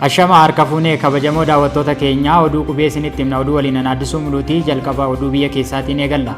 Ashama harka fuunee kabajamoo daawwattoota keenyaa oduu qubee isinitti himna oduu waliin an Addisuu Muluutii jalqaba oduu biyya keessaatiin eegalla.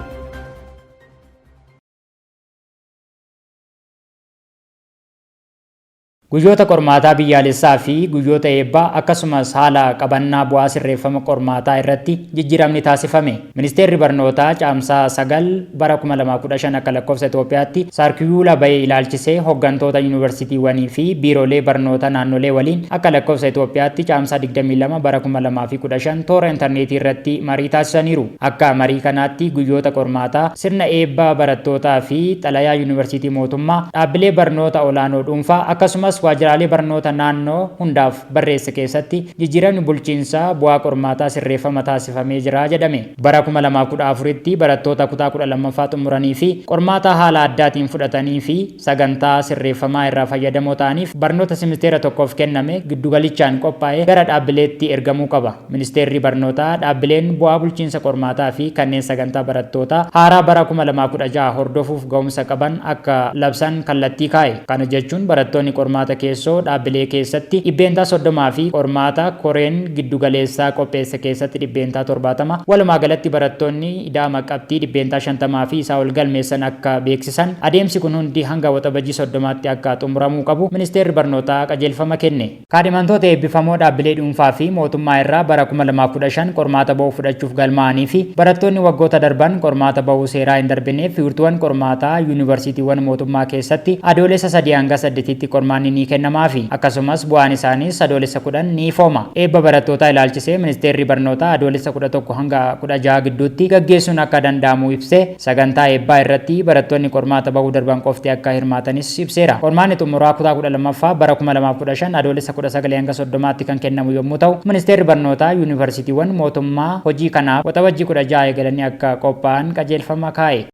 Guyyoota qormaataa biyyaalessaa fi guyyoota eebbaa akkasumas haala qabannaa bu'aa sirreeffama qormaataa irratti jijjiiramni taasifame. Ministeerri Barnootaa Caamsaa 9 bara 2015 akka lakkoofsa Itoophiyaatti saarkiyuula ba'e ilaalchisee hoggantoota yuunivarsiitiiwwanii fi biirolee barnoota naannolee waliin akka lakkoofsa Itoophiyaatti Caamsaa 22 bara 2015 toora intarneetii irratti marii taasisaniiru. Akka marii kanaatti guyyoota qormaataa, sirna eebba barattootaa fi xalayaa yuunivarsiitii mootummaa, dhaabbilee barnoota olaanoo dhuunfaa akkasumas waajjiraalee barnoota naannoo hundaaf barreesse keessatti jijjiiramni bulchiinsa bu'aa qormaataa sirreeffama taasifamee jira jedhame. Bara 2014tti barattoota kutaa 12ffaa xumuranii fi qormaata haala addaatiin fudhatanii fi sagantaa sirreeffamaa irraa fayyadamoo ta'aniif barnoota simisteera tokkoof kenname giddugalichaan qophaa'e gara dhaabbileetti ergamuu qaba. Ministeerri Barnootaa dhaabbileen bu'aa bulchiinsa qormaataa fi kanneen sagantaa barattootaa haaraa bara 2016 hordofuuf ga'umsa qaban akka labsan kallattii kaa'e. Kana jechuun barattoonni qormaata keessoo dhaabbilee keessatti %30 fi qormaata koreen giddugaleessaa qopheesse keessatti %70, walumaa galatti barattoonni ida'ama qabxii %50 fi isaa ol galmeessan akka beeksisan, adeemsi kun hundi hanga Waxabajjii 30tti akka xumuramuu qabu Ministeerri Barnootaa qajeelfama kenne. Kaadhimamtoota eebbifamoo dhaabbilee dhuunfaa fi mootummaa irraa bara 2015 qormaata ba'uu fudhachuuf galmaa'anii fi barattoonni waggoota darban qormaata ba'uu seeraa hin darbineef wiirtuuwwan qormaataa yuunivarsiitiiwwan mootummaa keessatti Adoolessa 3 hanga 8tti qormaanni ni kennamaafi. Akkasumas bu'aan isaaniis Adoolessa 10 ni ifooma. Eebba barattootaa ilaalchisee Ministeerri Barnootaa Adoolessa 11 hanga 16 gidduutti gaggeessuun akka danda'amu ibsee, Sagantaa eebbaa irratti barattoonni qormaata bahuu darban qofti akka hirmaatanis ibseera. Qormaanni xumuraa kutaa 12ffaa bara 2015 Adoolessa 19 hanga 30tti kan kennamu yommuu ta'u, Ministeerri Barnootaa yuunivarsiitiiwwan mootummaa hojii kanaaf Waxabajjii 16 eegalanii akka qophaa'an qajeelfama kaa'e.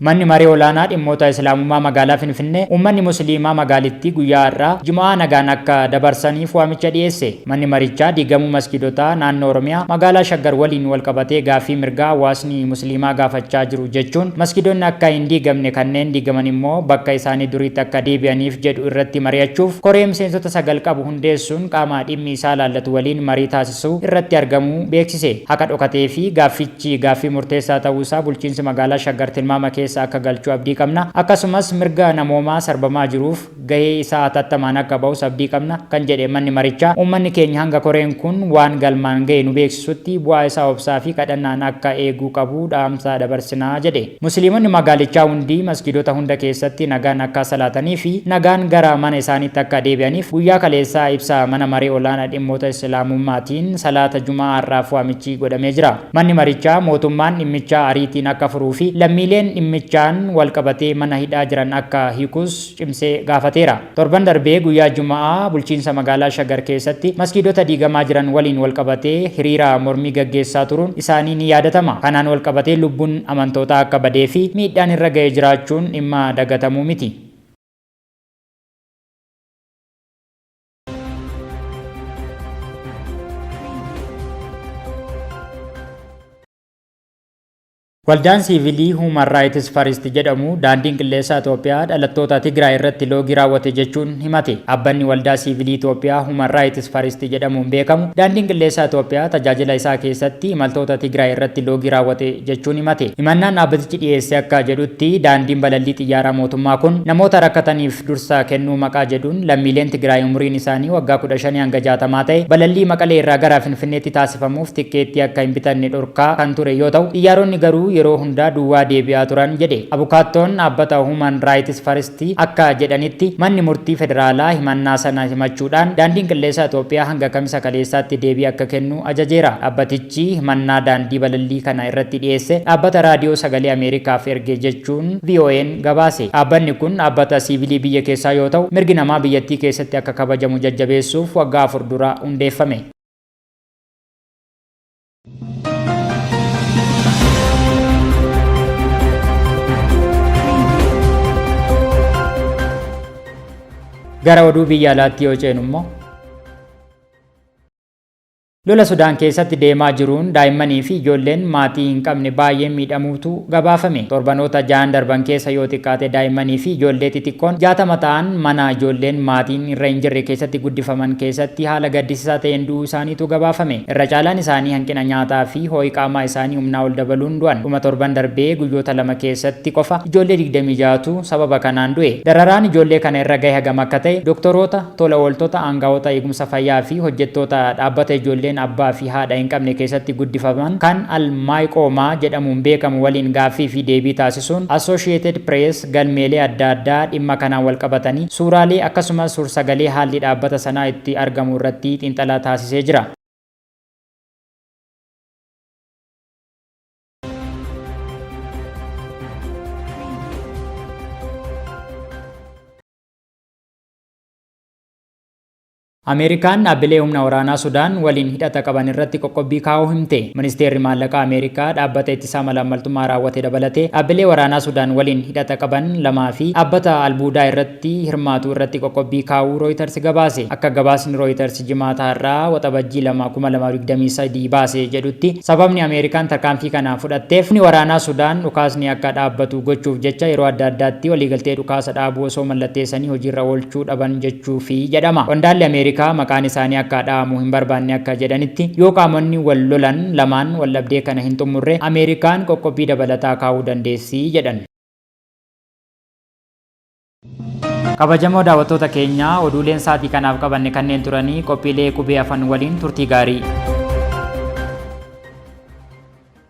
Manni Maree Olaanaa Dhimmoota Islaamummaa Magaalaa Finfinnee uummanni Musliimaa magaalittii guyyaa har'aa Juma'aa nagaan akka dabarsaniif waamicha dhiyeesse. Manni marichaa diigamuu masgiidotaa naannoo Oromiyaa magaalaa Shaggar waliin walqabatee gaaffii mirgaa hawaasni Musliimaa gaafachaa jiru jechuun masgiidonni akka hin diigamne kanneen diigaman immoo bakka isaanii duriitti akka deebi'aniif jedhu irratti mari'achuuf koree miseensota 9 qabu hundeessuun qaama dhimmi isaa ilaallatu waliin marii taasisuu irratti argamuu beeksise. Haqa dhokatee fi gaaffichi gaaffii murteessaa ta'uu isaa bulchiinsi magaalaa Shaggar tilmaama keessa akka galchu abdii qabna. Akkasumas mirga namoomaa sarbamaa jiruuf gahee isaa hatattamaan akka bahus abdii qabna kan jedhe manni marichaa, uummanni keenya hanga koreen kun waan galmaan gahe nu beeksisutti bu'aa isaa obsaa fi kadhannaan akka eeguu qabu dhaamsa dabarsina jedhe. Musliimonni magaalichaa hundi masgiidota hunda keessatti nagaan akka salaatanii fi nagaan gara mana isaaniitti akka deebi'aniif guyyaa kaleessaa ibsa Mana Maree Olaanaa Dhimmoota Islaamummaatiin salaata Juma'aa har'aaf waamichi godhamee jira. Manni marichaa mootummaan dhimmicha ariitiin akka furuu fi lammiileen dhimmichaan walqabatee mana hidhaa jiran akka hiikus cimsee gaafateera. Torban darbee guyyaa Juma'aa bulchiinsa magaalaa Shaggar keessatti masgiidota diigamaa jiran waliin walqabatee hiriira mormii gaggeessaa turuun isaanii ni yaadatama. Kanaan walqabatee lubbuun amantootaa akka badee fi miidhaan irra ga'e jiraachuun dhimma dagatamuu miti. Waldaan Siivilii Human Rights First jedhamu Daandiin Qilleensaa Itoophiyaa dhalattoota Tigraay irratti loogii raawwate jechuun himate. Dhaabbanni Waldaa Siivilii Itoophiyaa Human Rights First jedhamuun beekamu Daandiin Qilleensaa Itoophiyaa tajaajila isaa keessatti imaltoota Tigraay irratti loogii raawwate jechuun himate. Himannaan dhaabbatichi dhiyeesse akka jedhutti daandiin balallii xiyyaaraa mootummaa kun namoota rakkataniif dursa kennuu maqaa jedhuun lammiileen Tigraay umuriin isaanii waggaa 15 hanga 60 ta'e balallii Maqalee irraa gara Finfinneetti taasifamuuf tikkeettii akka hin bitanne dhorkaa kan ture yoo ta'u, xiyyaaronni garuu yeroo hundaa duwwaa deebi'aa turan jedhe. Abukaattoon dhaabbata Human Rights First akka jedhanitti, manni murtii federaalaa himannaa sana simachuudhaan Daandiin Qilleensaa Itoophiyaa hanga Kamisa kaleessaatti deebii akka kennu ajajeera. Dhaabbatichi himannaa daandii balallii kana irratti dhiyeesse dhaabbata Raadiyoo Sagalee Ameerikaaf erge jechuun VOAn gabaase. Dhaabbanni kun dhaabbata siivilii biyya keessaa yoo ta'u, mirgi namaa biyyattii keessatti akka kabajamu jajjabeessuuf waggaa 4 dura hundeeffame. Gara oduu biyya alaatti yoo ceenu immoo. Lola Sudaan keessatti deemaa jiruun daa'immanii fi ijoolleen maatii hin qabne baay'een miidhamuutu gabaafame. Torbanoota ja'an darban keessa yoo xiqqaate daa'immanii fi ijoollee xixiqqoon 60 ta'an mana ijoolleen maatiin irra hin jirre keessatti guddifaman keessatti haala gaddisiisaa ta'een du'uu isaaniitu gabaafame. Irra caalaan isaanii hanqina nyaataa fi ho'i qaamaa isaanii humnaa ol dabaluun du'an. Dhuma torban darbee guyyoota 2 keessatti qofa ijoollee 26tu sababa kanaan du'e. Dararaan ijoollee kana irra gahe hagam akka ta'e doktoroota, tola ooltota, aangawoota eegumsa fayyaa fi hojjettoota dhaabbata ijoolleen abbaa fi haadha hin qabne keessatti guddifaman kan Al Maayqoomaa jedhamuun beekamu waliin gaaffii fi deebii taasisuun Associated Press galmeelee adda addaa dhimma kanaan walqabatanii, suuraalee akkasumas suur-sagalee haalli dhaabbata sanaa itti argamu irratti xiinxala taasisee jira. Ameerikaan dhaabbilee humna waraanaa Sudaan waliin hidhata qaban irratti qoqqobbii kaa'uu himte. Ministeerri Maallaqaa Ameerikaa dhaabbata ittisaa malaammaltummaa raawwate dabalatee dhaabbilee waraanaa Sudaan waliin hidhata qaban lamaa fi dhaabbata albuudaa irratti hirmaatu irratti qoqqobbii kaa'uu Rooyitars gabaase. Akka gabaasni Rooyitars Jimaata har'aa Waxabajjii 2, 2023 baase jedhutti sababni Ameerikaan tarkaanfii kana fudhatteef humni waraanaa Sudaan dhukaasni akka dhaabbatu gochuuf jecha yeroo adda addaatti waliigaltee dhukaasa dhaabuu osoo mallatteessanii hojiirra oolchuu dhaban jechuufi jedhama. Qondaalli Ameerikaa maqaan isaanii akka dha'amu hin barbaanne akka jedhanitti yoo qaamonni wal lolan lamaan waldhabdee kana hin xummurre Ameerikaan qoqqobbii dabalataa kaa'uu dandeessi jedhan. Kabajamoo daawwattoota keenya oduuleen sa'aatii kanaaf qabanne kanneen turanii qophiilee qubee afan waliin turtii gaarii.